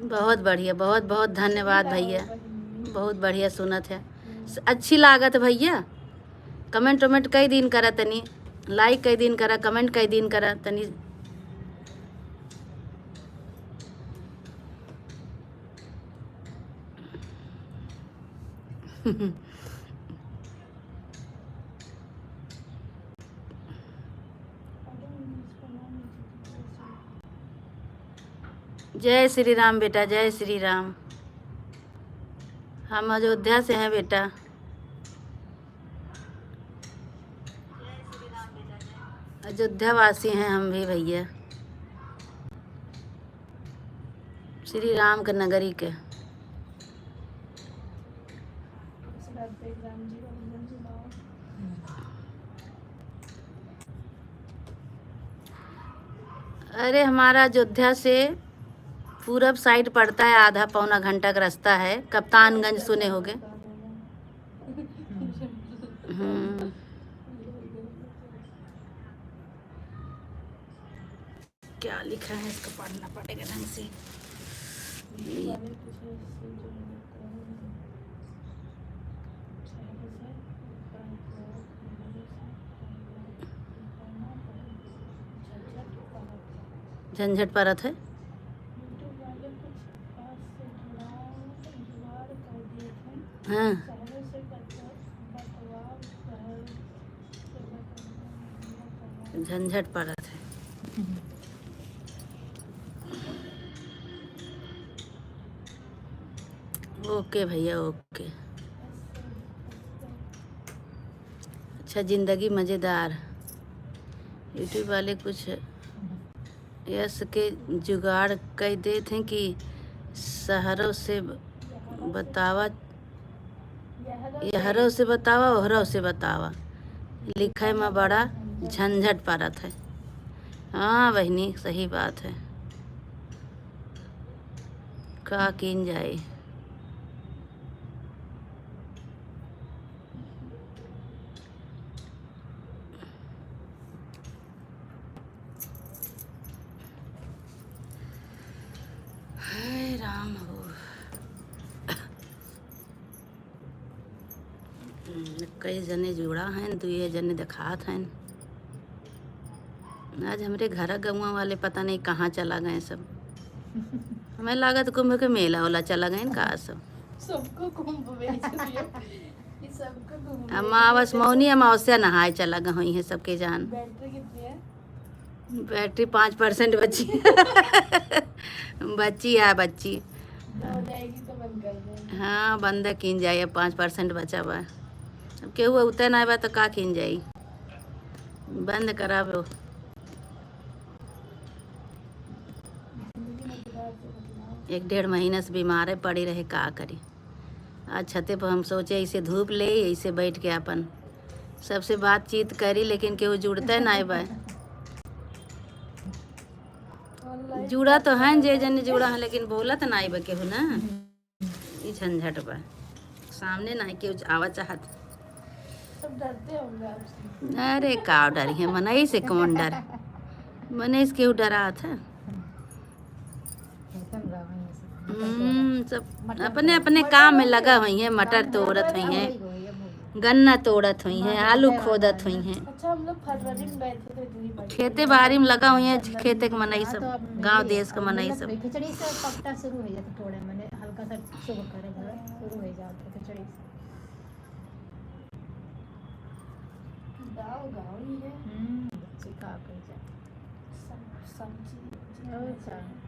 बहुत बढ़िया, बहुत बहुत धन्यवाद भैया। बहुत बढ़िया सुनत है। अच्छी लागत भैया। कमेंट वमेंट कई दिन करा तनी, लाइक कई दिन करा, कमेंट कई दिन करा तनी। जय श्री राम बेटा, जय श्री राम। हम अयोध्या से हैं बेटा। अयोध्या वासी हैं हम भी भैया, श्री राम के नगरी के। अरे, हमारा अयोध्या से पूरब साइड पड़ता है, आधा पौना घंटा का रास्ता है। कप्तानगंज सुने होगे। हम्म। क्या लिखा है, इसको पढ़ना पड़ेगा ढंग से। झंझट परत है। हाँ। झंझट परत है। ओके भैया, ओके। अच्छा, जिंदगी मज़ेदार। YouTube वाले कुछ यस के जुगाड़ कई देत हैं कि शहरों से बतावा, यहरो से बतावा, ओहरो से बतावा। लिखे में बड़ा झंझट पड़त है। हाँ बहिनी, सही बात है। का कीन जाए? हाय राम हो। हम्म, कई जने जुड़ा हैं, दुए जने देखात हैं। आज हमरे घर गौवा वाले पता नहीं कहाँ चला गए सब। हमें लागत कुंभ के मेला वाला चला गए का सब। सबको कुंभ भेज दिया। ये सबको कुंभ भेज दिया। अमावस, मौनी अमावस्या नहाए चला गए हुई हैं सबके जान। बैटरी कितनी है? बैटरी पाँच परसेंट बची। बची है, बची। हो जाएगी तो बंद कर देंगे। हाँ, बंद कीन जाए, अब पाँच परसेंट बचा बा। अब केहू उते ना बा तो का कीन जाई, बंद कराबो। एक डेढ़ महीना से बीमार है, पड़ी रहे, का करी। आज छते पर हम सोचे ऐसे धूप ले, ऐसे बैठ के अपन सबसे बातचीत करी, लेकिन केहू जुड़ते नाई बा। जुड़ा तो हैं, जे जन जुड़ा है, लेकिन बोलत नाई बा केहू ना। ई झंझट बा, सामने नाई केहू आवा चाहत। सब डरते होंगे आपसे। अरे का डरी है, मनई से कौन डर? मनई से केहू डरात है? हम्म, सब अपने अपने काम में लगा हुई हैं, मटर तोड़त हुई हैं, गन्ना तोड़त हुई हैं, आलू खोदत हुई हैं। अच्छा, हम लोग फरवरी में गए थे तो इतनी बड़ी खेते बाड़ी में लगा हुई हैं, खेते के मनई सब, गांव देश के मनई सब। खिचड़ी से पकता शुरू हो जाता, थोड़ा मने हल्का सा शुभ करे, शुरू हो जाता खिचड़ी से। गाँव, गाँव ही है। हम्म, बच्ची का कही जाए। सब, सब्जी, उब्जी और खाना का। चाहिए।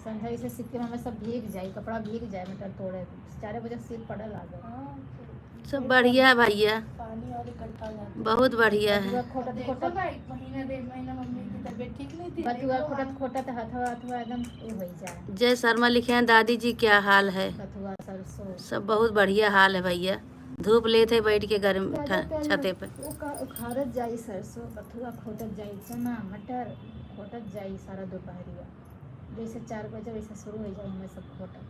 संझा इसे सिक्के में सब भीग जाए, कपड़ा भीग जाए, मटर तोड़े। चार बजे से पड़े लागे। हाँ, तो सब बढ़िया है भैया। पानी और इकट्ठा हो जाता है। बहुत बढ़िया है। बथुआ खोटत देखो खोटत ना, एक महीना, डेढ़ महीना मम्मी की तबीयत ठीक नहीं थी, बथुआ देखो खोटत आज। खोटत हथवा, हथवा एकदम उ हो जाए। जय शर्मा लिखे हैं, "दादी जी क्या हाल है?" बथुआ सरसों। सब बहुत बढ़िया हाल है भैया। धूप लेत है बैठ के गर्म ज्यादा ठा-, तेल छते पे। वो का-, उखाड़त जाई सरसों, बथुआ खोटत जाई, चना, मटर खोटत जाई सारा दोपहरिया। जैसे चार बजे वैसे शुरू हो जाए हमें सब खोटत।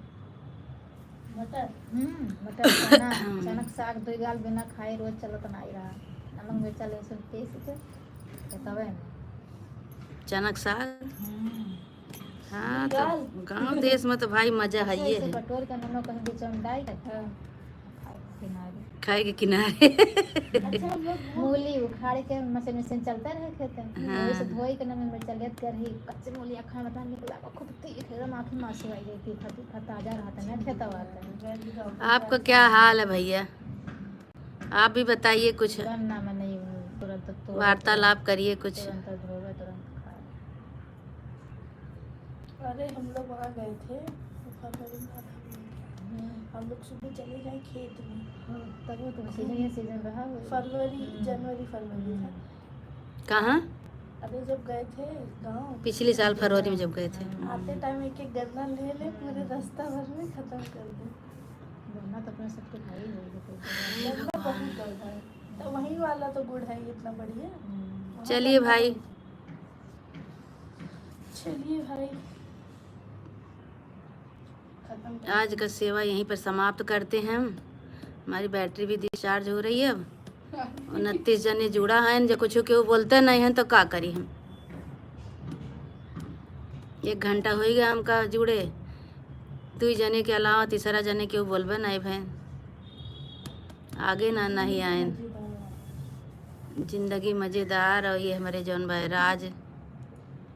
मटर? हम्म, मटर, चना, चनक साग दुई गाल बिना खाए रोज चलत नाई रहा। नमक मिर्चा लहसुन पीस के, तो तबे में। चनक साग? हम्म। हाँ, दुई तो गाल? गाँव देश में तो भाई मजा ऐसे, है, ये ऐसे है। बटोर के नमक कहीं बीच में डाल के, हाँ। खाए के किनारे। खाए के किनारे। अच्छा, हम लोग वो मूली उखाड़ के मशीन, मशीन चलता रहे खेते में। हाँ। वही से धोई के नमक मिर्चा लेत के रही, कच्चे मूली खाए में इतना नीक लागे, खूब तीख, एकदम आँख में आंसू आई जाए, तीखा, तीखा, ताजा रहता है ना, खेतवा रहता है। आपका क्या हाल है भैया? आप भी बताइए कुछ। तुरंत ना, मैं नहीं, तुरंत, तुरंत, वार्तालाप करिए कुछ। तुरंत धोवे, तुरंत खाए। अरे, हम लोग वहाँ गए थे, तो फरवरी में आधा महीना। हम्म। हम लोग सुबह चले जाए खेत में। हाँ, तब वो तो सीजन, सीजन रहा वो। फरवरी, हम्म। जनवरी, फरवरी था। हम्म। कहाँ? अरे, जब गए थे गाँव। पिछले साल फरवरी में जब गए थे। हाँ। आते टाइम एक एक गन्ना ले ले, पूरे रास्ता भर में खत्म कर दे। गन्ना तो अपने सबके भाई हो गए थे। गन्ना बहुत ज्यादा है। तो वहीं वाला तो गुड़ है इतना बढ़िया। हम्म। वहाँ चलिए गन्ना भाई। बहुत चलिए भाई, खत्म कर आज का सेवा यहीं पर समाप्त करते हैं हम। हमारी बैटरी भी डिस्चार्ज हो रही है अब। उनतीस जने जुड़ा है, जो कुछ केहू बोलते नहीं हैं तो का करी हम? एक घंटा हो गया हमका जुड़े, दुई जने के अलावा तीसरा जने केहू बोलबे नहीं भैन। आगे ना नहीं आयन। जिंदगी मजेदार। और ये हमारे जौन भाई राज,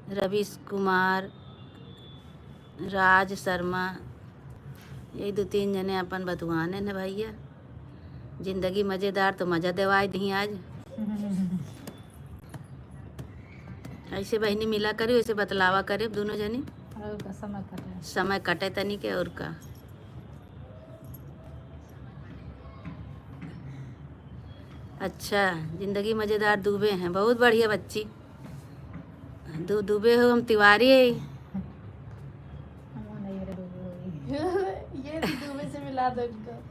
रवीश कुमार, राज शर्मा, यही दो तीन जने अपन बतुआने न भैया। जिंदगी मजेदार तो मजा देवाई दही आज। ऐसे बहिनी मिला करी, वैसे बतलावा करे दोनों जनी। और का समय कटे। समय कटे तनी के और का। अच्छा, जिंदगी मजेदार दुबे हैं, बहुत बढ़िया बच्ची। दू दुबे हो, हम तिवारी है। हम नहीं है दुबे हो। ये भी दुबे से मिला दो इनको।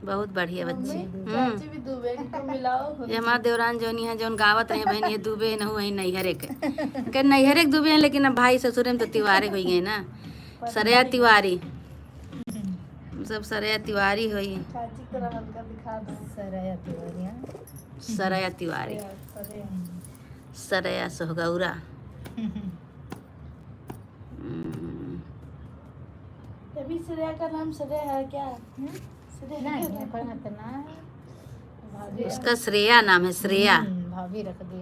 बहुत बढ़िया बच्ची। मम्मी, हम्म। चाची भी दुबे, इनको मिलाओ। ये हमार देवरान जौनी है, जौन गावत रहे बहन, ये दुबे न हो, वही नैहरे के। के नैहरे के दुबे हैं, लेकिन अब भाई ससुरे में तो तिवारे हो गए ना। सरया तिवारी। हम सब सरया तिवारी होई। चाची के रहल का दिखा दो। सरया तिवारी, हाँ। सरया तिवारी। सरया, सरया। सरया सोहगौरा। हम्म। तभी श्रेया का नाम श्रेया है क्या? हम्म? श्रेया नहीं, का नाम। कोई मत ना। भाभी उसका श्रेया नाम है, श्रेया। हम्म, भाभी रख दी।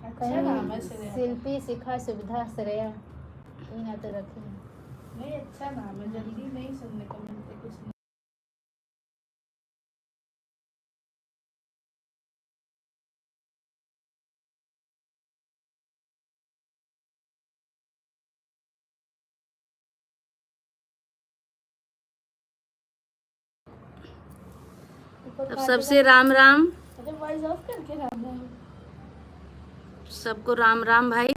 अच्छा कहीं नाम है श्रेया। शिल्पी, शिखा, सुविधा, श्रेया, ये ना तो रखी। नहीं, अच्छा नाम है, जल्दी नहीं सुनने को मिलते कुछ। ऊपर अब काटे सबसे का राम राम। अरे, voice off करके राम राम। सबको राम राम भाई।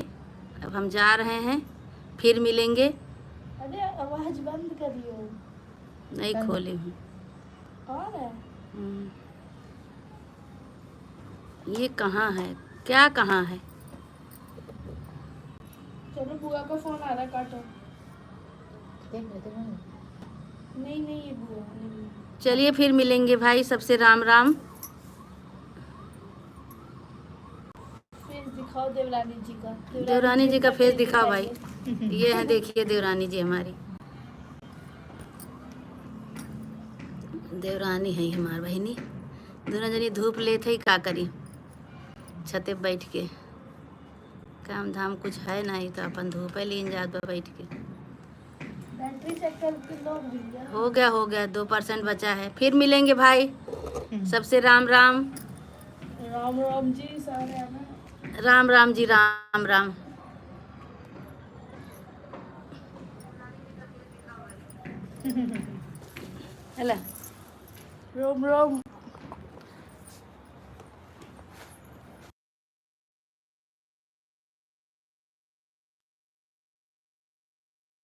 अब हम जा रहे हैं, फिर मिलेंगे। अरे, आवाज बंद करियो। नहीं बंद। खोली हूँ। कौन है? हम्म। ये कहाँ है? क्या कहाँ है? चलो, बुआ का फोन आ रहा है, काटो। देख लेते हैं। नहीं, नहीं, ये बुआ, नहीं। चलिए, फिर मिलेंगे भाई, सबसे राम राम। Face दिखाओ देवरानी जी का। देवरानी जी का face दिखाओ भाई। ये है, देखिए देवरानी जी हमारी। देवरानी है हमार बहिनी। दोनों जनी धूप लेत है, का करी, छते बैठ के। काम धाम कुछ है नहीं, तो अपन धूपे लीन जात बा बैठ के। Battery check करके लो भैया। हो गया, हो गया, दो percent बचा है। फिर मिलेंगे भाई, हम्म। सबसे राम राम। राम राम जी, सारे आना। राम राम जी, राम राम। हेलो। राम राम।